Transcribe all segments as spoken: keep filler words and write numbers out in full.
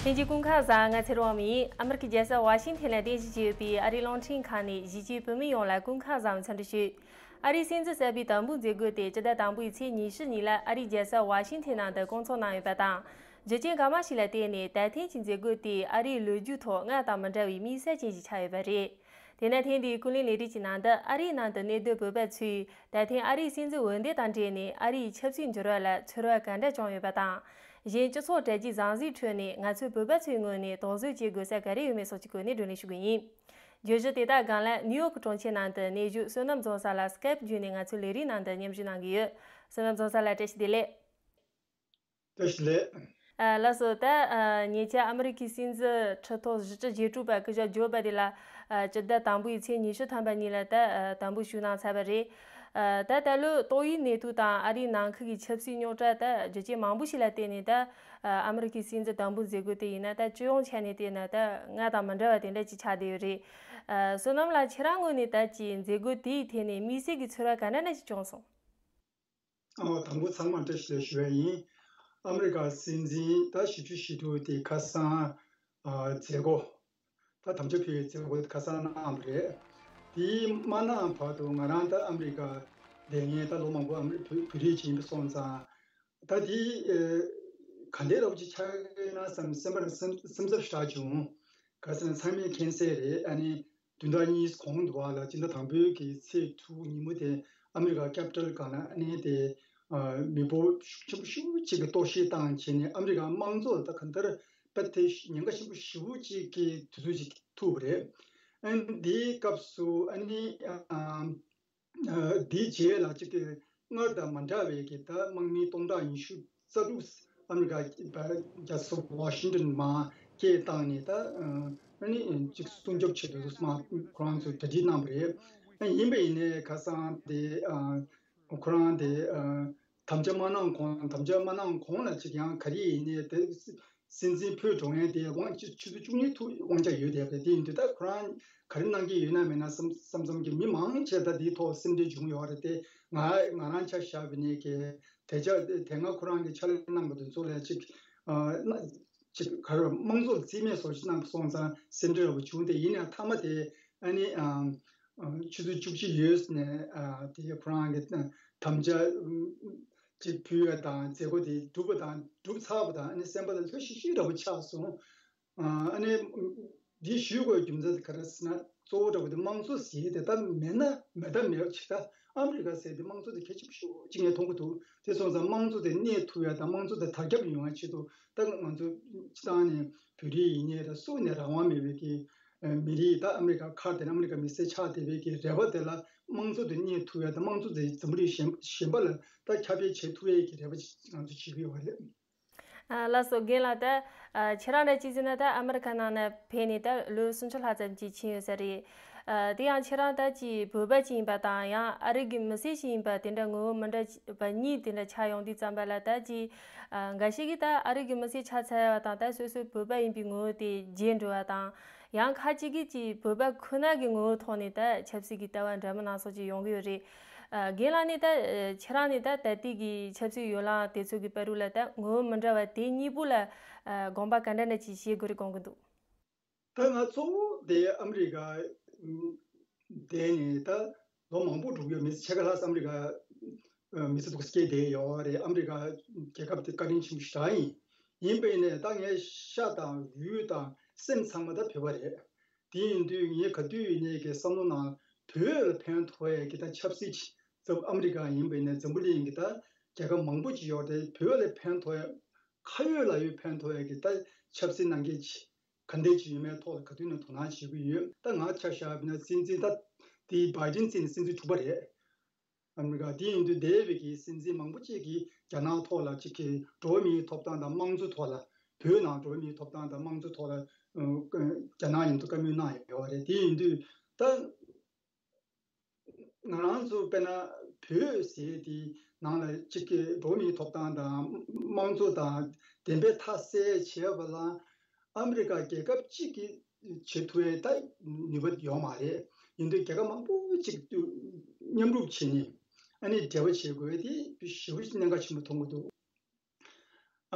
ལྷན་རྒྱས་སྐུ་ཁམས་བཟང་། ང་ཚེ་རིང་དབང་མོ་ཡིན། ཨ་མི་རི་ཀའི་རྒྱལ་ས་ཝ་ཤིང་ཐན་ལ་རྟེན་གཞི་བྱས་ཡོད་པའི་ཨ་རིའི་རླུང་འཕྲིན་ཁང་ནས་གཞིས་བྱེས་བོད་མི་ཡོངས་ལ་སྐུ་ཁམས་བཟང་འཚམས་འདྲི་ཞུ། ཨ་རིའི་སྲིད་འཛིན་གསར་པའི་དམ་འབུལ་མཛད་སྒོ་དེ་སྤྱི་ཟླ་དང་པོའི་ཚེས་ཉི་ཤུ་ཉིན་ལ་ཨ་རིའི་རྒྱལ་ས་ཝ་ཤིང་ཐན་ནང་དུ་བསྐོང་ཚོགས་གནང་ཡོད་པ་དང་། རྒྱུ་རྐྱེན་གང་མང་ཞིག་ལ་བརྟེན་ནས་ད་ཐེངས་ཀྱི་མཛད་སྒོ་དེ་ཨ་རིའི་ལོ་རྒྱུས་ཐོག་སྔར་དང་མི་འདྲ་བའི་དམིགས་བསལ་ཅན་ཞིག་ཆགས་ཡོད་པ་རེད། དེས་ན་ཐེངས་འདིའི་ཀུན་གླེང་ལས་རིམ་གྱི་ནང་དུ་ཨ་རིའི་ནང་དུ་གནས་སྡོད་བོད་པ་ཚོས་ད་ཐེངས་ཨ་རིའི་སྲིད་འཛིན་འོས་འདེམས་དང་འབྲེལ་ནས་ཨ་རིའི་ཆབ་སྲིད་འགྱུར་བ་ལ་ཚོར་བ་ག་འདྲ་བྱུང་ཡོད་པ་དང་། གཞན་སྤྱི་ཚོགས་དྲ་རྒྱའི་བཟང་གཟིགས་ཁྲོད་ནས་ང་ཚོས་བོད་པ་ཚོའི་ངོས་ནས་དོགས་ཟོན་བྱེད་དགོས་ས་ག་རེ་ཡོད་མེད་སོགས་ཀྱི་སྐོར་ནས་བགྲོ་གླེང་ཞུ་གི་ཡིན། བརྗོད་གཞི་དེ་དག་སྒང་ལ་ནིའུ་ཡོག་གི་གྲོང་ཁྱེར་ནང་དུ་གནས་བཞུགས་བསོད་ནམས་རྫོང་གསར་ལགས་སི་ཀེབ་བརྒྱུད་ནས་ང་ཚོའི་ལས་རིམ་ནང་དུ་མཉམ་ཞུགས་གནང་གི་ཡོད། བསོད་ནམས་རྫོང་གསར་ལགས་བཀྲ་ཤིས་བདེ་ལེགས། བཀྲ་ཤིས་བདེ་ལེགས། ཨ། ལགས་སོ། ད་ཨ་ཉེ་ཆར་ཨ་མི་རི་ཀའི་སྲིད་འཛིན་ཁྲི་ཐོག་བཞི་བཅུ་ཞེ་དྲུག་པ་སྐུ་ཞབས་ཇོ་བྷའི་ཌེན་ལགས་ཨ་སྤྱི་ཟླ་དང་པོའི་ཚེས་ཉི་ཤུ་ཐམ་པ་ཉིན་ལ་ད་ཨ་དམ་འབུལ་ཞུས་གནང་ཚར་བ་རེད། ཨ་ད་ད་ལོ་ཏོག་དབྱིབས་ནད་དུག་དང་ཨ་རིའི་ནང་ཁུལ་གྱི་ཆབ་སྲིད་རྙོག་དྲ་ད་རྒྱུ་རྐྱེན་མང་པོ་ཞིག་ལ་བརྟེན་ནས་ད་ཨ་ཨ་མི་རི་ཀའི་སྲིད་འཛིན་དམ་འབུལ་མཛད་སྒོ་དེ་ཡིན་ན་ད་སྤྱི་ཡོངས་ཆ་ནས་བལྟས་ན་ད་སྔར་དང་མི་འདྲ་བ་དེ་འདྲ་ཅིག་ཆགས་བསྡད་ཡོད་རེད། ཨ་བསོད་ནམས་ལགས་ཁྱེད་རང་ངོས་ནས་ད་ཅིག་མཛད་སྒོ་དེའི་ཐད་ནས་དམིགས་བསལ་གྱི་ཚོར་བ་ག་འདྲ་འདྲ་ཞིག་བྱུང་སོང་། ཨོ། དང་པོ་ཚང་མར་བཀྲ་ཤིས་བདེ་ལེགས་ཞུ་ཡ་ཡིན། ཨ་མི་རི་ཀ་སྲིད་འཛིན་ད་བཞི་བཅུ་ཞེ་དྲུག་དེ་ཁ་སང་ཨ་མཛད་སྒོ་ད་དམ་བཅའ་ཕུལ་བའི་མཛད་སྒོ་དེ་ཁ་སང་གནང་བ་རེད། དེ་མ་གནང་བར་དུ་ང་རང་ད་ཨ་མི་རི་ཀ་བསྡད་མཁན་ད་ལོ་མང་པོ་ཨ་མི་རི་བོད་བོད་རིགས་ཅིག་ཡིན་པ་སོང་ཙང་། ད་དེ་ཨ་ག་འདྲའི་རོབ་ཅིག་ཆགས་ཀྱི་ན་བསམ་སེམས་པར་སེམས་སེམས་འཚབ་ཞེ་དྲག་བྱུང་། ག་ཟེར་ན་ཚང་མས་མཁྱེན་གསལ་རེད། ཨ་ནི་བདུན་ཕྲག་གཉིས་གོང་དུ་བ་ལ་སྤྱི་ཟླ་དང་པོའི་གི་ཚེས་དྲུག་ཉིན་མོ་དེ་ཨ་མི་རི་ཀ་ཀེ་པི་ཊལ་སྒང་ལ་ཨ་ནི་དེ་ཨ་མི་འབོར་ཤུགས་ཆེན་པོ་ཤུགས་ཆེ་གི་གཏོར་བཤིག་བཏང་བྱས་ནས་ཨ་མི་རི་ཀ་དམངས་གཙོ་ད་གང་ལྟར་དཔེ་དེ་ཉེན་ཁ་ཆེན་པོ་ཞེ་པོ་ཅིག་གི་དུས་ཚོད་ཅིག་ཐུག་པ་རེད། ཨ་ནི་དེའི་སྐབས་སུ་ཨ་ནི་ཨ། འདིའི་རྗེས་ལ་གཅིག་གི་སྔར་དང་མ་འདྲ་བའི་གི་ད་དམག་མི་སྟོང་ཕྲག་ཉི་ཤུ་རྩ་དྲུག་ཨ་མི་རི་ཀ་རྒྱལ་ས་ཝ་ཤིང་ཊོན་མར་སྐད་བཏང་ནས་ད་ཨ་ནི་གཅིག་སྲུང་སྐྱོབ་ཆེད་དུ་མར་ཁོ་རང་ཚོས་གྲ་སྒྲིག་གནང་བ་རེད། ཡིན་པ་ཡིན་ནའི་ཁ་སང་དེ་ཁོ་རང་དེ་དམ་བཅའ་མ་གནང་གོང་དམ་བཅའ་མ་གནང་གོང་ལ་གཅིག་ཡང་ག་རེ་ཡིན་ནའི་དེ། སྲིད་འཛིན་འཕོས་འགྲོ་མཁན་དེ་དབང་ཆུ་ཆུ་ཚོད་བཅུ་གཉིས་ཐུག་དབང་ཆ་ཡོད་བསྡད་པ་རེད། དེ་ཡིན་དུས་ད་ཁོ་རང་ག་རེ་གནང་གི་ཡོད་ན་མེད་ན་བསམ་བསམ་བསམ་གྱི་མི་མང་ཆེ་ད་དེའི་ཐོག་སེམས་ཁྲལ་བྱུང་ཡོད་རེད་དེ། ང་ང་རང་ཆ་བཞག་པ་ཡིན་ནའི་གི་དེ་ཆ་དེ་སྔ་ཁོ་རང་གི་ཕྱག་ལས་གནང་པ་དེ་ཚོ་ལ་ཅིག་ཨ་ན་ཅིག་ག་རེ་དམངས་གཙོ་ལ་རྩིས་མེད་བཟོ་ཞིག་གནང་སོང་ཙང་སེམས་ཁྲལ་ར་བ་བྱུང་སྟེ། ཡིན་ནའང་མཐའ་མ་དེ་ཨ་ནི་ཨ་ཆུ་ཚོད་བཅུ་གཅིག་ཡོལ་ནས་ཨ་དེ་ཁོ་རང་གི་དམ་བཅའ་ཅིག་ཕུལ་བ་དང་མཛད་སྒོ་དེ་གྲུབ་པ་དང་གྲུབ་ཚར་བ་དང་། ཨ་ནི་སེམས་པ་ལ་ལྷོད་ཤིག་ཤིག་འདྲ་པོ་ཆགས་སོང་། ཨ་ནི་འདི་ཞུ་དགོས་རྒྱུ་མཚན་དེ་ག་རེ་ཟེར་ན། གཙོ་བོ་འདྲ་པོ་དེ་དམངས་གཙོ་ཟེར་དེ་ད་མེད་ན་མེད་ད་མེད་པ་ཅིག་ད་ཨ་མི་རི་ཀ་ཟེར་དེ་དམངས་གཙོ་དེ་གལ་ཆེན་པོ་ཞེ་པོ་ཅིག་ངས་མཐོང་གི་འདུག་དེ་སོང་ཙང་དམངས་གཙོ་དེ་གནས་ཐུབ་ཡ་དང་དམངས་གཙོ་དེ་དར་ཁྱབ་ཡོང་བའི་ཆེད་དུ་ད་ང་ཚོ་སྤྱི་བཏང་ནས་བོད་རིགས་ཡིན་ནའི་རེད། སུ་ནས་རང་དབང་མེད་པའི་གི་མི་རིགས་ད་ཨ་མི་རི་ཀ་ཁག་དེ་ནས་ཨ་མི་རི་ཀ་མི་སེར་ཆགས་བསྡད་པའི་གི་རེ་བ་དེ་ལ་དམངས་གཙོ་དེ་གནས་ཐུབ་ཡ་དང་དམངས་གཙོ་དེ་འཛམ་བུ་གླིང་གཞན་གཞན་པ་ལ་ད་ཁྱབ་སྤེལ་བྱེད་ཐུབ་ཡས་ཀྱི་རེ་བ་ཅིག་ང་ཚོས་བྱེད་ཀྱི་ཡོད་པ་རེད། ཨ་ལགས་སོ། རྒན་ལགས། ད་ཨ་ཁྱེད་རང་འདྲ་ཅིག་ཟེར་ན་ད་ཨ་མི་རི་ཀ་ནང་ནས་ཕེབས་ནས་ད་ལོ་སུམ་ཅུ་ལྷག་ཙམ་ཅིག་ཕྱིན་ཡོད་ས་རེད། ཨ་དེ་ཡང་ཁྱེད་རང་ད་ཅིག་བོད་པ་ཅིག་ཡིན་པ་དང་ཡང་ཨ་རི་གི་མི་སེར་ཞིག་ཡིན་པ་དེ་འདྲ་ངོ་བོ་མི་འདྲ་བ་གཉིས་དེ་འདྲ་ཆགས་ཡོང་དུས་ཙམ་པ་ལ། ད་ཅིག་ཨ་འགའ་ཞིག་གིས་ད་ཨ་རི་གི་མི་སེར་ཆགས་ཚར་བ་དང་ད་སོ་སོའི་བོད་པ་ཡིན་པའི་ངོ་བོ་དེ་བརྗེད་འགྲོ་བ་དང་། ཡང་ཁ་ཅིག་གིས་ཀྱིས་བོད་པ་ཁོ་ན་གི་ངོ་བོའི་ཐོག་ནས་ད་ཆབ་སྲིད་ཀྱི་ལྟ་བ་འདྲ་མིན་སྣ་ཚོགས་ཅིག་ཡོང་གི་ཡོད་རེད། ཨ་རྒན་ལགས་ནས་ད་ཨ་ཁྱེད་རང་ནས་ད་ད་ལྟའི་གི་ཆབ་སྲིད་ཡོ་ལང་དེ་ཚོ་གི་བར་དུ་ལ་ད་ངོ་བོ་མི་འདྲ་བ་དེ་གཉིས་པོ་ལ་ཨ་དགོངས་པ་ག་འདྲ་འདྲ་ཅིག་བཞེས་དགོས་རེད་དགོངས་ཀྱི་འདུག་ད་ང་གཙོ་བོ་དེ་ཨ་མི་རི་ཀ་བསྡད་ནས་ད་ལོ་མང་པོ་འགྲོ་གི་ཡོད། མི་ཚེ་ཕྱེད་ཀ་ལྷག་ཙམ་ཨ་མི་རི་ཀ་མི་ཚེ་སྡུག་སྐྱེལ་བསྡད་ཡོད་རེད། ཨ་མི་རི་ཀ་རྒྱལ་ཁབ་དེ་བཀའ་དྲིན་ཆེན་པོ་ཞེ་དྲག་ཡིན། ཡིན་པས་ནས་ད་ངས་ཤ་དང་ལུས་དང་སེམས་ཚང་མ་ད་བོད་པ་རེད། དེ་ཡིན་དུས་ངས་ག་དུས་ཡིན་ནའི་གི་བསམ་བློ་ནང་བོད་ལ་ཕན་ཐོགས་ཡས་ཀྱི་ད་ཆབ་སྲིད་ཅིག་འཛམ་ཨ་མི་རི་ཀ་ཡིན་པས་ནས་འཛམ་བུ་གླིང་གི་ད་རྒྱལ་ཁབ་མང་པོ་ཅིག་ཡོད་རེད། བོད་ལ་ཕན་ཐོགས་ཡས་ཁ་ཡོད་ལག་ཡོད་ཕན་ཐོགས་ཡས་ཀྱི་ད་ཆབ་སྲིད་གནང་མཁན་ཅིག་ག་འདྲས་ཅིག་ཡོད་མེད་ཐོག་ལ་ག་དུས་ནས་དོ་སྣང་བྱེད་ཀྱི་ཡོད། ད་ང་ཆ་བཞག་པ་ན་སྲིད་འཛིན་ད་དེ་བྷའི་ཌེན་བརྩིས་ནས་སྲིད་འཛིན་དྲུག་པ་རེད། ཨ་མི་རི་ཀ་དེ་ཡིན་དུས་འདས་པའི་གི་སྲིད་འཛིན་མང་པོ་ཅིག་གིས་རྒྱ་ནག་ཐོག་ལ་ཅིག་གི་འགྲོ་བ་མིའི་ཐོབ་ཐང་དང་དམངས་གཙོ་ཐོག་ལ། བོད་ནང་འགྲོ་བ་མིའི་ཐོབ་ཐང་དང་དམངས་གཙོ་ཐོག་ལ་ཨ་རྒྱ་ནག་ཡིན་དུས་བཀའ་མོལ་གནང་ཡོད་རེད། དེ་ཡིན་དུས་ད་ང་རང་ཚོ་དཔེར་ན་བོད་ཟེར་དེ་ནང་ལ་ཅིག་གི་འགྲོ་བ་མིའི་ཐོབ་ཐང་དང་དམངས་གཙོ་དང་བདེན་པའི་མཐའ་གསལ་བྱས་པ་ལ། ཨ་མི་རི་ཀ་རྒྱལ་ཁབ་གཅིག་གིས་བྱེད་ཐུབ་ཡས་ད་ནུས་པ་ཡོད་མ་རེད། ཡིན་དུས་རྒྱལ་ཁབ་མང་པོ་གཅིག་མཉམ་རུབ་བྱས་ནས་ཨ་ནི་འབྲེལ་བ་བྱེད་དགོས་དེ་ཞེ་པོ་གནད་འགག་ཆེན་པོ་མཐོང་གི་འདུག་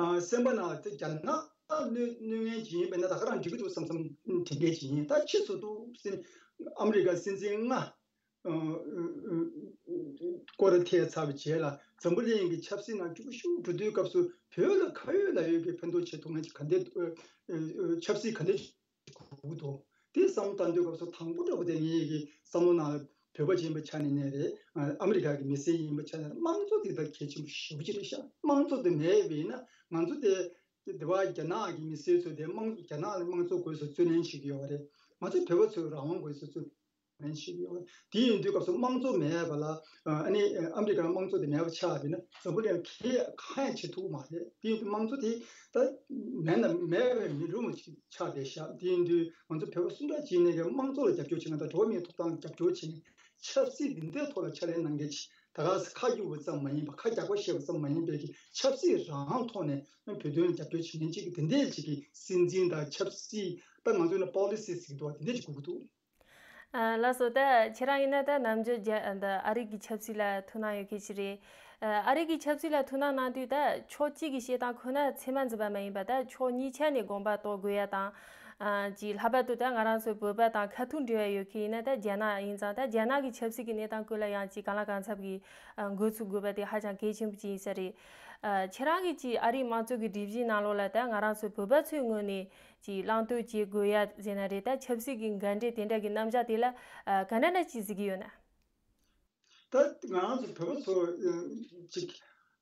ཨ་སེམས་པ་ནང་དེ་རྒྱ་ནག་ གནོད་གནོད་མཁན་ཅིག་ཡིན་པས་ན་ད་ག་རང་འགྲིག་གི་འདུག་བསམ་བསམ་དྲན་མཁན་ཅིག་ཡིན། ད་ཕྱིས་སུ་འདུག་སེ་ཨ་མི་རི་ཀ་སྲིད་འཛིན་ལྔ་སྐོར་ཐེབས་ཚར་བའི་རྗེས་ལ་འཛམ་བུ་གླིང་གི་ཆབ་སྲིད་ནང་འགྱུར་བ་ཤུགས་འགྲོ་དུས་སྐབས་སུ་བོད་ལ་ཁ་ཡོད་ལག་ཡོད་ཀྱི་ཕན་ཐོགས་བྱེད་ཐུབ་མཁན་ཅིག་ག་འདྲ་ཆབ་སྲིད་ག་འདྲ་དགོས་ཀྱི་འདུག་དེ་བསམ་བློ་བཏང་དུས་སྐབས་སུ་དང་པོ་འདྲ་པོ་དེ་ངེད་ཀྱི་བསམ་བློ་ནང་ལ་བོད་པ་ཅིག་ཡིན་པའི་ཆ་ནས་ནས་རེད། ཨ་མི་རི་ཀ་གི་མི་སེར་ཡིན་པའི་ཆ་ནས་དམངས་གཙོ་དེ་ད་གལ་ཆེན་པོ་ཞེ་པོ་ཅིག་རེད་ཤག་དམངས་གཙོ་དེ་མེད་པ་ཡིན་ན་ང་ཚོ་དེ་དེ་བ་རྒྱ་ནག་གི་མི་སེར་ཚོ་དེ་དམངས་རྒྱ་ནག་ལ་དམངས་གཙོ་དགོས་སུ་རྩོད་ལེན་བྱེད་ཀྱི་ཡོད་རེད། ང་ཚོ་བོད་པ་ཚོས་རང་དབང་དགོས་སུ་རྩོད་ལེན་བྱེད་ཀྱི་ཡོད་རེད། དེ་ཡིན་དུས་སྐབས་སུ་དམངས་གཙོ་མེད་པ་ལ་ཨ་ནི་ཨ་མི་རི་ཀ་དམངས་གཙོ་དེ་མེད་པ་ཆགས་པ་ཡིན་ན་འཛམ་བུ་གླིང་གང་ཡང་བྱེད་ཐུབ་ཀྱི་མ་རེད། དེ་ཡིན་དུས་དམངས་གཙོ་དེ་ད་མེད་ན་མེད་པའི་མི་རུ་མ་ཆགས་བསྡད་ཤག་དེ་ཡིན་དུས་ང་ཚོ་བོད་པ་སུ་འདྲ་ཅིག་ནས་ཀྱང་དམངས་གཙོ་ལ་རྒྱབ་སྐྱོར་བྱེད་མཁན་དང་འགྲོ་བ་མིའི་ཐོབ་ཐང་ལ་རྒྱབ་སྐྱོར་བྱེད་མཁན་ཆབ་སྲིད་འདི་འདྲའི་ཐོག་ལ་ཕྱག་ལས་གནང་མཁན་ཅིག་ད་ག་ས་ཁ་སྐྱུག་པ་ཙམ་མ་ཡིན་པ་ཁ་རྒྱག་པ་བཤད་པ་ཙམ་མ་ཡིན་པའི་གི་ཆབ་སྲིད་རང་དབང་ཐོག་ནས་བོད་དོན་ལ་རྒྱབ་སྐྱོར་བྱེད་མཁན་ཅིག་གི་དེ་འདྲས་ཅིག་གི་སྲིད་འཛིན་དང་ཆབ་སྲིད་ད་ང་ཚོ་ནས་པོ་ལི་སི་ཟེར་གི་འདུག་བ་དེ་འདྲས་ཅིག་དགོས་ཀྱི་འདུག་ཨ། ལགས་སོ། ད་ཁྱེད་རང་ཡིན་ན་ད་ནམ་རྒྱུན་རྒྱ་ད་ཨ་རི་གི་ཆབ་སྲིད་ལ་ཐུགས་སྣང་ཡོད་མཁན་ཞིག་རེད། ཨ་ཨ་རི་གི་ཆབ་སྲིད་ལ་ཐུགས་སྣང་གནང་དུས་ད་ཕྱོགས་གཅིག་གི་བཤད་སྟངས་ཁོ་ན་ཚད་མ་འཛིན་པ་མ་ཡིན་པ་ད་ཕྱོགས་གཉིས་ཆ་ནས་དགོངས་པ་རྟོགས་དགོས་ཡ་དང་། ཨ་ཅིག་ལྷག་པར་དུ་ད་ང་རང་ཚོ་བོད་པ་དང་ཁ་ཐུག་འབྲེལ་བ་ཡོད་མཁན་ཡིན་ན་ད་རྒྱ་ནག་ཡིན་ཙང་ད་རྒྱ་ནག་གི་ཆབ་སྲིད་ཀྱི་གནས་སྟངས་སྐོར་ལ་ཡང་ཅིག་གང་ལ་གང་འཚམ་གྱི་ཨ་འགོ་ཚུགས་དགོས་པ་དེ་ཧ་ཅང་གལ་ཆེན་པོ་ཅིག་ཡིན་ས་རེད། ཨ་ཁྱེད་རང་གིས་ཅིག་ཨ་རིའི་དམངས་གཙོ་གི་སྒྲིག་གཞིའི་ནང་ལོགས་ལ་ད་ང་རང་ཚོ་བོད་པ་ཚོའི་ངོས་ནས་ཅིག་བླང་དོར་བྱེད་དགོས་ཡ་ཟེར་ན་རེད། ད་ཆབ་སྲིད་ཀྱི་འགན་འཁྲི་དེ་འདྲ་གི་རྣམ་གཞག་དེ་ལ་ཨ་ག་འདྲ་འདྲ་ཅིག་གཟིགས་ཀྱི་ཡོད་ན། ད་ང་རང་ཚོ་བོད་པ་ཚོ་ཅིག་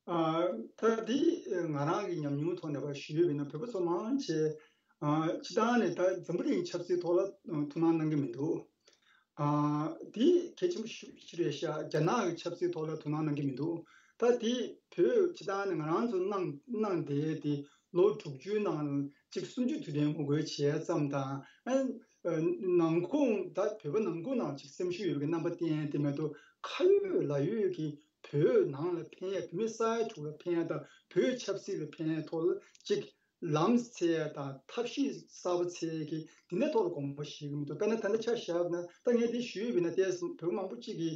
ཨ་ད་འདི་ང་རང་གི་ཉམས་མྱོང་ཐོག་ནས་ཞུས་པ་ཡིན་ན་བོད་པ་ཚོ་མང་ཆེ་ཨ་སྤྱིར་བཏང་ནས་ད་འཛམ་བུ་གླིང་ཆབ་སྲིད་ཐོག་ལ་ཐུགས་སྣང་གནང་གི་མི་འདུག་ཨ་འདི་གལ་ཆེན་པོ་ཞེ་པོ་ཅིག་རེད་ཤག་རྒྱ་ནག་གི་ཆབ་སྲིད་ཐོག་ལ་ཐུགས་སྣང་གནང་གི་མི་འདུག་ད་འདི་བོད་སྤྱིར་བཏང་ནས་ང་རང་ཚོ་གནང་གནང་བསྡད་དེ་ལོ་དྲུག་ཅུའི་ནང་གཅིག་སུམ་ཅུ་དུས་དྲན་ངོ་རྒོལ་བྱས་ཙམ་དང་ཨ་ནང་ཁོངས་ད་བོད་པ་ནང་ཁུལ་ནང་ཅིག་སེམས་ཤུགས་ཡོད་པའི་རྣམ་པ་བསྟན་དེ་མ་གཏོགས་ཁ་ཡོད་ལག་ཡོད་ཀྱི་བོད་ནང་ལ་ཕན་ཡ་བོད་མི་ས་ཡ་དྲུག་ལ་ཕན་ཡ་དང་བོད་ཆབ་སྲིད་ལ་ཕན་ཡ་ཐོག་ལ་ཅིག་ལམ་འཚོལ་ཡ་དང་ཐབས་ཤེས་གསར་པ་འཚོལ་ཡ་གི་འདི་འདྲ་ཐོག་ལ་དགོངས་པ་བཞེས་ཀྱི་མི་འདུག་དཔེར་ན་ད་ལྟ་ཆ་བཞག་ན་ད་ངས་འདི་ཞུས་པ་ཡིན་ན་ཏོག་ཙམ་བོད་མང་པོ་ཅིག་གི་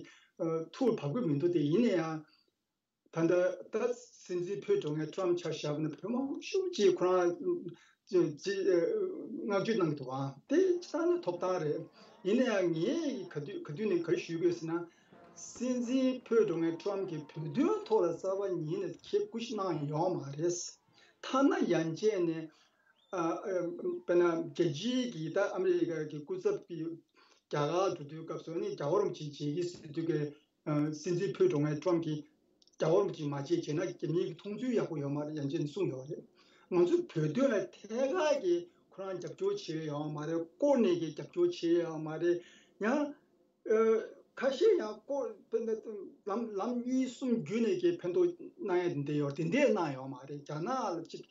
ཐུགས་ལ་བབ་ཀྱི་མི་འདུག་དེ་ཡིན་ན་ཡང་། ད་ལྟ་ད་སྲིད་འཛིན་བོད་འགྲོ་མཁན་ཊམ་ཆ་བཞག་ན་བོད་མང་པོ་ཤུགས་ཆེ་ཁོ་རང་ཅི་ཅི་བསྔགས་བརྗོད་གནང་གི་འདུག་ཨ། དེ་ཅི་ལྟར་ནས་ཐོབ་ཐང་རེད། ཡིན་ན་ཡང་ངས་ག་དུས་ག་དུས་ནས་ག་རེ་ཞུ་དགོས་ཟེར་ན། སྲིད་འཛིན་བོད་འགྲོ་མཁན་ཊམ་གྱིས་བོད་དོན་ཐོག་ལ་རྩ་བ་ཉིད་ནས་ཁྱབ་བསྒྲགས་གནང་ཡོད་མ་རེད། ཐ་ན་ཡང་ཅིན་ནས་ཨ་ཨ་དཔེར་ན་རྒྱལ་སྤྱིའི་གི་ད་ཨ་མི་རི་ཀ་གི་སྐུ་ཚབ་ཀྱི་རྒྱ་གར་འགྲོ་དུས་སྐབས་སུ་ནི་རྒྱལ་བ་རིན་པོ་ཆེ་མཇལ་གྱི་ཟེར་དུས་ཀྱི། སྲིད་འཛིན་བོད་འགྲོ་མཁན་ཊམ་གྱིས་རྒྱལ་བ་རིན་པོ་ཆེ་མ་མཇལ་བྱས་ན་རྒྱ་མིའི་མཐོང་ཚུལ་ཡག་པོ་ཡོད་མ་རེད་ཡང་ཅིན་གསུངས་ཡོད་རེད། ང་ཚོ་བོད་དོན་ལ་ཐད་ཀར་གྱི་ཁོ་རང་རྒྱབ་སྐྱོར་བྱས་ཡོད་མ་རེད། བསྐོར་ནས་ཀྱི་རྒྱབ་སྐྱོར་བྱས་ཡོད་མ་རེད། ཡང་ཁ་ཤས་ཡང་བསྐོར་ལམ་ལམ་གཉིས་གསུམ་བརྒྱུད་ནས་ཀྱི་ཕན་ཐོགས་གནང་ཡ་དེ་འདྲ་ཡོད་དེ་འདྲས་གནང་ཡོད་མ་རེད། རྒྱ་ནག་ལ་ཅིག་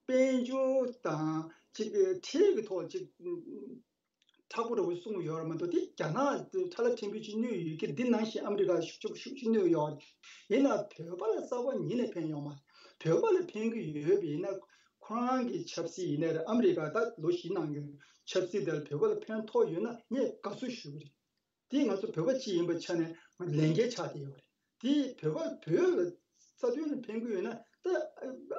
དཔལ་འབྱོར་དང་ཅིག་ཁྲལ་གྱི་ཐོག་ཅིག་མཁྲེགས་པོ་འདྲ་བོ་གསུངས་ཡོད་རེད་མ་གཏོགས་དེ་རྒྱ་ནག་ཁྲ་ལ་ཕྲན་བུ་ཅིག་གནོད་ཡོད་ཀྱི་འདི་ནང་བཞིན་ཨ་མི་རི་ཀ་ཤུགས་ཆེན་པོ་ཤུགས་ཆེ་གནོད་ཡོད་རེད། ཡིན་ན་བོད་པ་ལ་རྩ་བ་ཉིད་ནས་ཕན་ཡོད་མ་རེད། བོད་པ་ལ་ཕན་གྱི་ཡོད་པ་ཡིན་ན་ཁོ་རང་གི་ཆབ་སྲིད་ཡིན་ནའི་རེད། ཨ་མི་རི་ཀ་ད་ལོ་བཞི་གནང་གི་ཆབ་སྲིད་དེ་ལ་བོད་པ་ལ་ཕན་ཐོགས་ཡོད་ན་ངས་དགའ་བསུ་ཞུ་གི་རེད། དེ་ང་ཚོ་བོད་པ་གཅིག་ཡིན་པའི་ཆ་ནས་ལས་འགན་ཆགས་བསྡད་ཡོད་རེད། དེ་བོད་པ་བོད་ལ་རྩ་དོན་ལ་ཕན་གྱི་ཡོད་ན་ད་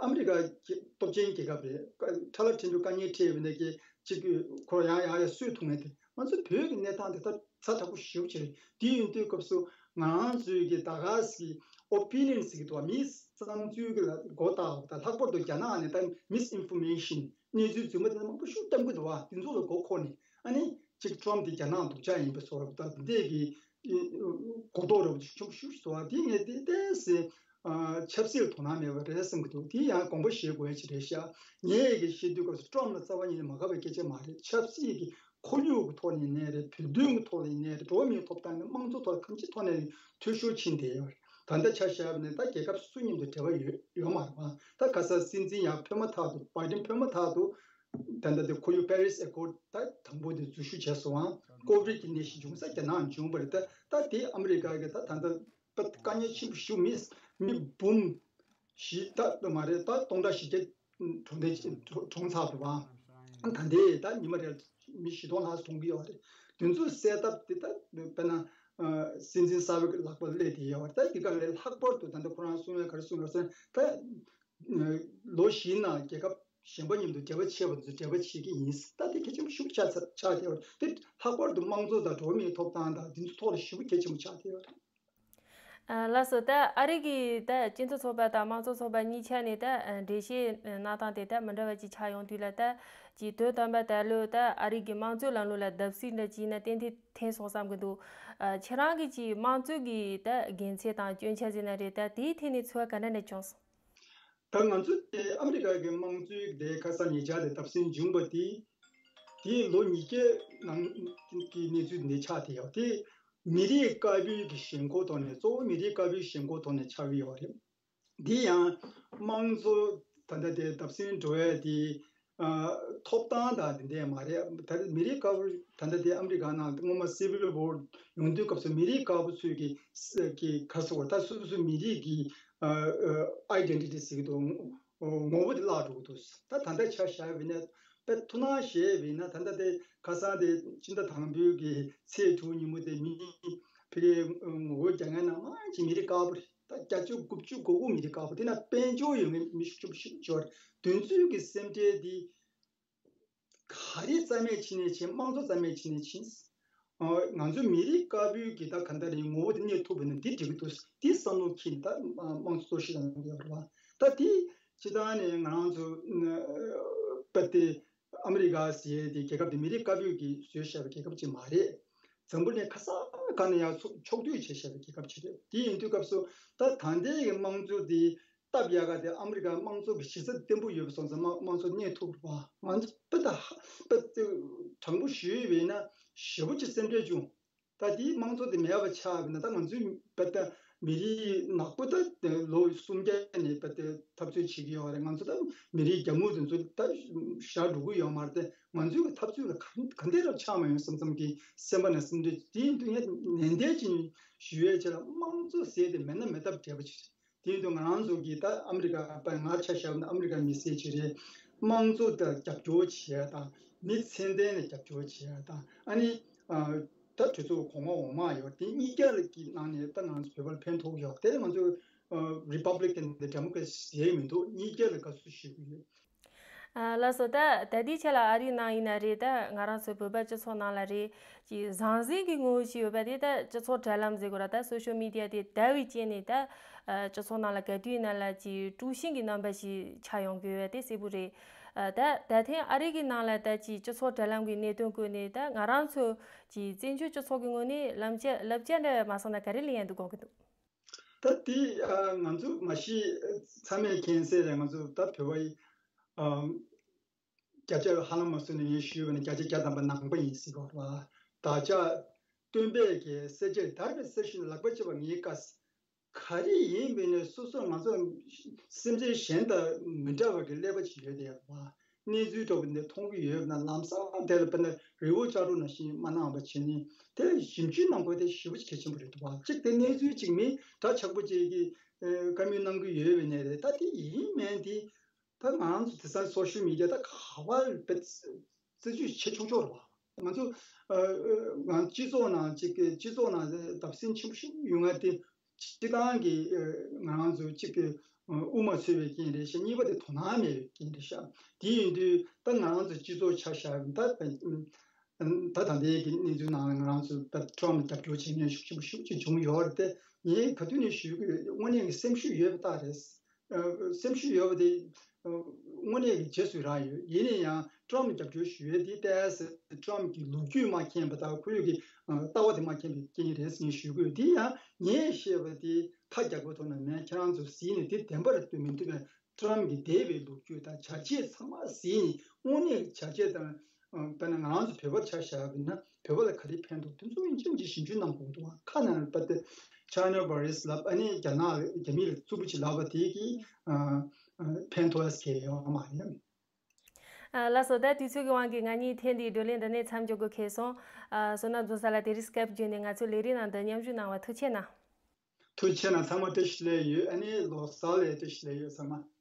ཨ་མི་རི་ཀ་སྟོབས་ཆེན་རྒྱལ་ཁབ་རེད། ཁྲ་ལ་ཕྲན་བུ་དཀའ་ངལ་འཕྲད་པ་ནས་ཀྱི་གཅིག་ཁོ་ཡང་ཡང་ཡང་གསོད་ཐུབ་མཁན་དེ་ང་ཚོ་བོད་ཀྱི་གནས་སྟངས་དེ་ད་ཚ་དྲག་པོ་ཞེ་པོ་ཅིག་རེད། དེ་ཡིན་དུས་སྐབས་སུ་ང་རང་ཚོའི་གི་ད་ག་སི་ཨོ་པི་ནི་ཡན་ཟེར་གི་འདུག་མིའི་བསམ་ཚུལ་གི་ལ་མགོ་བཏགས་ད་ལྷག་པར་དུ་རྒྱ་ནག་ནས་ད་མིས་ཨིན་ཕོར་མེ་ཤན་གནས་ཚུལ་རྫུན་མ་དེ་མང་པོ་ཤུགས་བཏང་གི་འདུག་བ། དེ་ཚོ་ལ་མགོ་འཁོར་ནས་ཨ་ནི་གཅིག་ཊམ་དེ་རྒྱ་ནག་སྡུག་ཅག་ཡིན་པ་སོགས་ད་འདི་གི་གོ་རྟོགས་རབ་ཏུ་ཤུགས་ཤུགས་སུ་བ་དེ་ངས་དེ་ཏོག་ཙམ་ཆབ་སྲིད་ལ་དོ་སྣང་མེད་པ་རེད་བསམ་གྱི་འདུག་དེ་ཡང་དགོངས་པ་བཞེས་དགོས་ཡ་ཅིག་རེད་ཤག་ངས་གི་བཤད་དུས་སྐབས་སུ་ཊམ་ལ་རྩ་བ་ཉིད་ནས་མ་དགའ་བའི་སྐད་ཆ་མ་རེད། ཆབ་སྲིད་ཀྱི་ཁོར་ཡུག་གི་ཐོག་ནས་ནས་རེད། བོད་དོན་གྱི་ཐོག་ནས་ནས་རེད། འགྲོ་བ་མིའི་ཐོབ་ཐང་ནས་དམངས་གཙོ་ཐོག་གང་ཅིའི་ཐོག་ནས་འཐུས་ཤོར་ཕྱིན་བསྡད་ཡོད་རེད། ད་ལྟ་ཆ་བཞག་པ་ནས་ད་རྒྱལ་ཁབ་སུ་མཉམ་དུ་འབྲེལ་བ་ཡོད་ཡོད་མ་རེད་བ། ད་ཁ་སང་སྲིད་འཛིན་ཡང་འཕོས་མ་ཐག་ཏུ་བྷའི་ཌེན་འཕོས་མ་ཐག་ཏུ་ད་ལྟ་དེ་ཁོར་ཡུག་པེ་རིས་ཨེ་ཀོར་ཌ་ད་དང་པོ་དེ་འཛུལ་ཞུགས་བྱས་སོང་ཨང་། ཀོ་བིཌ་ཀྱི་ནད་གཞི་འབྱུང་ས་རྒྱ་ནག་འབྱུང་བ་རེད། ད་ད་དེ་ཨ་མི་རི་ཀ་གི་ད་ད་ལྟ་ད་དཀའ་ངལ་ཆེན་པོ་ཞིག་མི་མི་འབུམ་བཞི་ད་མ་རེད་ད་སྟོང་ཕྲག་བཞི་བརྒྱ་གྲོངས་ཏེ་གྲོངས་ཚར་འདུག་ཨང་། ད་ལྟའི་ད་ཉི་མ་རེར་མི་བཞི་སྟོང་ལྷག་ཙམ་གྲོངས་ཀྱི་ཡོད་རེད། དེ་ཚོའི་སེལ་ཐབས་དེ་ད་དཔེར་ན་སྲིད་འཛིན་གསར་པའི་ལག་པར་སླེབས་བསྡད་ཡོད་རེད། ད་འདི་ག་ལས་ལྷག་པར་དུ་ད་ལྟ་ཁོ་རང་གསུང་ཡ་ག་རེ་གསུང་ཡོད་ཟེར་ན་ད་ལོ་བཞིའི་ནང་རྒྱལ་ཁབ་ གཞན་པ་མཉམ་དུ་འབྲེལ་བ་ཆད་པ་ཚོ་འབྲེལ་བ་བྱེད་ཀྱི་ཡིན། ད་དེ་གལ་ཆེན་པོ་ཞེ་པོ་ཆགས་ཚར་ཆགས་བསྡད་ཡོད་རེད། དེ་ལྷག་པར་དུ་དམངས་གཙོ་དང་འགྲོ་བ་མིའི་ཐོབ་ཐང་དང་འདི་ཚོ་ཐོག་ལ་ཞེ་པོ་གལ་ཆེན་པོ་ཆགས་བསྡད་ཡོད་རེད། ཨ་ལགས་སོ། ད་ཨ་རི་གི་ད་སྤྱི་མཐུན་ཚོགས་པ་དང་དམངས་གཙོ་ཚོགས་པ་གཉིས་ཆ་ནས་ད་ཨ་འགྲེལ་བཤད་གནང་སྟངས་དེ་ད་མི་འདྲ་བ་ཅིག་ཆགས་ཡོང་དུས་ལ། ད་ཅིག་དོན་དམ་པ་ད་ལོ་ད་ཨ་རི་གི་དམངས་གཙོའི་ལམ་ལུགས་ལ་བརྡབ་གསིག་འདྲ་ཅིག་ཡིན་ན་ཏན་ཏན་ཐོན་སོང་བསམ་གྱི་འདུག་ཨ་ཁྱེད་རང་གིས་ཅིག་དམངས་གཙོའི་གི་ད་དགེ་མཚན་དང་སྐྱོན་ཆ་ཟེར་ན་རེད། ད་དེའི་ཐད་ནས་ཚོར་བ་ག་འདྲ་འདྲ་བྱུང་སོང་། ད་ང་ཚོ་དེ་ཨ་མི་རི་ཀ་གི་དམངས་གཙོའི་དེ་ཁ་སང་ཉེ་ཆར་དེ་བརྡབ་གསིག་བྱུང་བ་དེ། དེའི་ལོ་ཉིས་བརྒྱ་ནང་གི་གནས་ཚུལ་འདི་ཆགས་བསྡད་ཡོད་དེ། མི་རིགས་དཀར་པོའི་གི་ཞེན་ཁོག་ཐོག་ནས། གཙོ་བོ་མི་རིགས་དཀར་པོའི་ཞེན་ཁོག་ཐོག་ནས་ཆགས་ཀྱི་ཡོད་རེད། འདི་ཡང་དམངས་གཙོ་ད་ལྟ་དེ་བརྡབ་གསིག་འགྲོ་ཡ་དེ། ཨ། ཐོབ་ཐང་དང་དེ་འདྲས་མ་རེད། ད་ལྟ་མི་རིགས་དཀར་པོ་ད་ལྟ་དེ་ཨ་མི་རི་ཀ་ནང་སྔོན་མ་Civil War་ཡོང་དུས་སྐབས་སུ་མི་རིགས་དཀར་པོ་ཚོས་ཀྱི་ཀྱི་ག་རེ་ཟེར་དགོས་རེད། ད་སོ་སོ་མི་རིགས་ཀྱི་ཨ་ཨ་Identity་ཟེར་གྱི་འདུག་ངོ་བོ་དེ་བརླག་འགྲོ་གི་འདུག་ད་ད་ལྟ་ཆ་བཞག་པ་ཡིན་ན། དཔེ་ཐུགས་སྣང་བཞེས་པ་ཡིན་ན། ད་ལྟ་དེ་ཁ་སང་དེ་སྤྱི་ཟླ་དང་པོའི་གི་ཚེས་དྲུག་ཉིན་མོ་དེ་མི་ཕ་གིའི་ངོ་རྒོལ་རྒྱག་མཁན་ནང་མང་ཆེ་མི་རིགས་དཀར་པོ་རེད། ད་བརྒྱད་ཅུ་དགུ་བཅུ་གོ་དགུ་མི་རིགས་དཀར་པོ། དེ་ན་དཔལ་འབྱོར་ཡོད་མཁན་མི་ཤུགས་ཆེན་པོ་ཞིག་འབྱོར། དེ་ཚོའི་གི་སེམས་ཁྲལ་འདི་ག་རེ་རྩ་མེད་བྱས་ནས་བྱས། དམངས་གཙོ་རྩ་མེད་བྱས་ནས་བྱས། ཨ། ང་ཚོ་མི་རིགས་དཀར་པོའི་གི་ད་ག་འདྲ་རེད། ངོ་བོ་དེ་གནས་ཐུབ་པ་ཡིན་ན་འདི་འགྲིག་གི་འདུག་འདི་བསམ་བློ་འཁྱེར་ནས་ད་དམངས་གཙོ་གཏོར་བཤིག་གཏོང་གི་ཡོད་རེད་བ། ད་དེ་སྤྱིར་བཏང་ནས་ང་རང་ཚོ་ཨ་པ་དེ་ཨ་མི་རི་ཀ་ཟེར་ཡས་དེ་རྒྱལ་ཁབ་དེ་མི་རིགས་དཀར་པོས་ཀྱིས་བཟོས་བཞག་པའི་རྒྱལ་ཁབ་ཅིག་མ་རེད། འཛམ་བུ་གླིང་ག་ས་ག་ནས་ཡང་ཕྱོགས་ཕྱོགས་བསྡུས་བྱས་བཞག་པའི་རྒྱལ་ཁབ་ཅིག་རེད། དེ་ཡིན་དུས་སྐབས་སུ་ད་ད་ལྟའི་གི་དམངས་གཙོ་དེ་སྟབས་ཡག་ག་དེ་ཨ་མི་རི་ཀ་དམངས་གཙོ་གི་གཞི་རྩ་བརྟན་པོ་ཡོད་པ་སོང་ཙང་། དམངས་དམངས་གཙོ་གནས་ཐུབ་པ། ང་ཚོ་དཔེ་ད་ཧ་དཔེ་དེ་དྲང་པོ་ཞུས་པ་ཡིན་ན་ཞེ་པོ་ཅིག་སེམས་ཁྲལ་བྱུང་། ད་དེའི་དམངས་གཙོ་དེ་མེད་པ་ཆགས་པ་ན། ད་ང་ཚོའི་བོད་ད་མི་རིགས་ནག་པོ་ད་ལོ་སུམ་བརྒྱ་ནས་བོད་དེ་འཐབ་རྩོད་བྱེད་ཀྱི་ཡོད་རེད། ང་ཚོ་ད་མི་རིགས་རྒྱ་མོ་དེ་ཚོ་ད་ཞར་འགྲོ་གི་ཡོད་མ་རེད་དེ། ང་ཚོའི་འཐབ་རྩོད་ལ་ག་ག་འདྲས་རབ་ཆགས་མ་ཡོང་བསམ་བསམ་གྱི་སེམས་པ་ནས་སེམས་ཁྲལ། དེ་ཡིན་དུས་ངས་ནན་ཏན་ཅིག་ཞུ་ཡས་ཆེད་ལ། དམངས་གཙོ་ཟེར་དེ་མེད་ན་མེད་སྟབས་བྲལ་བ་ཅིག་རེད། དེ་ཡིན་དུས་ང་རང་ཚོ་གིས་ད་ཨ་མི་རི་ཀ་པ། ང་ཆ་བཞག་ན་ཨ་མི་རི་ཀ་མི་སེར་ཅིག་རེད། དམངས་གཙོ་ལ་རྒྱབ་སྐྱོར་བྱེད་ཡ་དང་། མི་ཚད་ལྡན་ལ་རྒྱབ་སྐྱོར་བྱེད་ཡ་དང་། ཨ་ནི་ཨ་ད་གྲོས་ཚོགས་གོང་མ་འོག་མ་ཡོད། དེ་གཉིས་ཀ་ལ་གི་ནང་ནས་ད་ང་ཚོ་བོད་པ་ལ་ཕན་ཐོགས་ཡོད། དེ་ང་ཚོ་ཨ་Republican་དང་Democrat་ཟེར་མི་འདུག་གཉིས་ཀ་ལ་དགའ་བསུ་ཞུ་གི་ཡོད། ཨ་ལགས་སོ། ད་ད་ལྟའི་ཆ་ལ་ཨ་རིའི་ནང་ཡིན་ན་རེད། ད་ང་རང་ཚོའི་བོད་པ་སྤྱི་ཚོགས་ནང་ལ་རེད། ཅིག་ཟང་ཟིང་གི་ངོ་བོ་ཞིག་ཡོད་པ་དེ་ད་སྤྱི་ཚོགས་དྲ་ལམ་ཟེར་དགོས་ར། ད་social media་དེ་དར་བའི་རྐྱེན་ནས། ད་ཨ་སྤྱི་ཚོགས་ནང་ལ་ག་དུས་ཡིན་ན་ལ་ཅིག་དཀྲུག་ཤིང་གི་རྣམ་པ་ཞིག་ཆགས་ཡོང་གི་ཡོད་པ་དེ་གསལ་པོ་རེད། ཨ་ད་ད་ཐེངས་ཨ་རི་གི་ནང་ལ་ད་ཅིག་སྤྱི་ཚོགས་དྲ་ལམ་གྱི་གནད་དོན་བཀོད་ནས། ད་ང་རང་ཚོ་ཅིག་བཙན་བྱོལ་སྤྱི་ཚོགས་ཀྱི་ངོས་ནས་ལམ་བྱ་ལབ་བྱ་འདྲ་མ་སོང་ན་ག་རེ་ལེན་ཡ་འདུག་དགོངས་ཀྱི་འདུག་ད་དེ་ཨ་ང་ཚོ་མ་གཞི་ཚང་མས་མཁྱེན་གསལ་རེད། ང་ཚོ་ད་བོད་པ་ཡི་ཨ་བརྒྱ་ཆ་ཧ་ལམ་མ་སོང་ནས་ངས་ཞུས་པ་ན་བརྒྱ་ཆ་བརྒྱ་ཐམ་པ་ནང་པ་ཡིན་ཟེར་གྱི་ཡོད་རེད་བ། བདག་ཅག་སྟོན་པས་ཀྱི་གསེར་ཕྱེ་བརྡར་བའི་གསེར་ཞུན་ལག་པ་གཅིག་པ་ངའི་བཀའ། ག་རེ་ཡིན་པའི་ནས་སོ་སོ་ང་ཚོ་སེམས་ཅན་གཞན་དང་མི་འདྲ་བ་གི་ཀླད་པ་ཅིག་ཡོད་དེ་ཡོད་རེད་བ། གནས་ཚུལ་འདྲ་པོ་འདི་མཐོང་གི་ཡོད་ན་ལམ་སང་དེ་ལ་དཔེར་ན་རི་བོ་ལྕགས་རི་ནང་བཞིན་མ་གནང་བ་བྱས་ནས་དེ་ཞིབ་འཇུག་གནང་དགོས་དེ་ཞེ་པོ་ཅིག་གལ་ཆེན་པོ་རེད་འདུག་བ། གཅིག་དེ་གནས་ཚུལ་གཅིག་མི་གྲགས་ཆག་པོ་ཅིག་གིས་ཨ་བཀའ་མོལ་གནང་གི་ཡོད་པའི་ནས་རེད། ད་དེ་ཡིན་མིན་དེ་ད་ང་རང་ཚོ་དེང་སང་social media་ད་ག་བར་བེད་རྩིས་སྤྱོད་བྱེད་ཆོག་ཆོག་རེད་བ། ང་ཚོ་ཨ་ཨ་ང་སྤྱི་ཚོགས་ནང་གཅིག་གི་སྤྱི་ཚོགས་ནང་བརྡབ་གསིག་ཆེན་པོ་ཞིག་ཡོང་ང་དེ་སྤྱི་བཏང་གི་ཨ་ང་རང་ཚོ་གཅིག་གི་ཨ་དབུ་མ་འཚོལ་བའི་རྐྱེན་རེད་ཤག་གཉིས་པ་དེ་དོ་སྣང་མེད་པའི་རྐྱེན་རེད་ཤག་དེ་ཡིན་དུས་ད་ང་རང་ཚོ་སྤྱི་ཚོགས་ཆ་བཞག་ད་ད་ད་ལྟའི་གི་གནས་ཚུལ་ནང་ལ་ང་རང་ཚོ་ད་Trump་རྒྱབ་སྐྱོར་བྱེད་མཁན་ཤུགས་ཆེན་པོ་ཤུགས་ཆེ་བྱུང་ཡོད་རེད་དེ། ངས་ག་དུས་ནས་ཞུ་གི་ཡོད། དངོས་གནས་ཀྱི་སེམས་ཤུགས་ཡོད་པ་རྟགས་རེད། ཨ་སེམས་ཤུགས་ཡོད་པ་དེ་ཨ་དངོས་གནས་ཀྱི་རྗེས་སུ་རག་ཡོད། ཡིན་ན་ཡང་Trump་རྒྱབ་སྐྱོར་ཞུ་ཡས་དེ་ཏོག་ཙམ་Trump་གི་ལོ་རྒྱུས་མ་མཁྱེན་པ་དང་ཁོ་ཡོད་ཀྱི་ཨ་ལྟ་བ་དེ་མ་མཁྱེན་པའི་རྐྱེན་རེད་ཟེར་ནས་ཞུ་གི་ཡོད། དེ་ཡང་ངས་བཤད་པ་དེ་ཁ་རྒྱག་པའི་ཐོག་ནས་མེད། ཁྱེད་རང་ཚོ་གཟིགས་ནས་དེ་བདེན་པ་རེད་འདུག་མི་འདུག་མེད། Trump་གི་འདས་པའི་ལོ་རྒྱུས་དང་བྱ་བྱེད་ཚང་མ་གཟིགས་ནས་དངོས་གནས་ཀྱི་བྱ་བྱེད་དང་། ཨ་དཔེར་ན་ང་རང་ཚོ་བོད་པར་ཆ་བཞག་པ་ཡིན་ན་བོད་པ་ལ་ག་རེ་ཕན་ཐོགས་དེ་ཚོ་ཡིན་ཅིག་ཅིག་ཞིབ་འཇུག་གནང་དགོས་འདུག་ཁ་ནང་པ་དེ་China virus་ལབ། ཨ་ནི་རྒྱ་ནག་རྒྱ་མི་ལ་རྩུབ་པོ་ཅིག་ལབ་པ་དེ་གིས་ཨ་ཨ་ཕན་ཐོགས་ཡ་ཟེར་ཡོད་མ་རེད། ཨ་ལགས་སོ། ད་དུས་ཚོད་ཀྱི་དབང་གིས་ང་གཉིས་ཐེངས་འདིའི་བགྲོ་གླེང་འདི་ནས་མཚམས་འཇོག་དགོས་ཁེལ་སོང་། ཨ་བསོད་ནམས་རྫོང་ས་ལགས་དེ་རིང་Skype་བརྒྱུད་ནས་ང་ཚོའི་ལས་རིམ་ནང་དུ་མཉམ་ཞུགས་གནང་བར་ཐུགས་རྗེ་གནང་། ཐུགས་རྗེ་གནང་། ཚང་མ་བཀྲ་ཤིས་བདེ་ལེགས་ཡོད། ཨ་ནི་ལོ་གསར་ལ་བཀྲ་ཤིས་བདེ་ལེགས་ཡོད་ཚང་མ།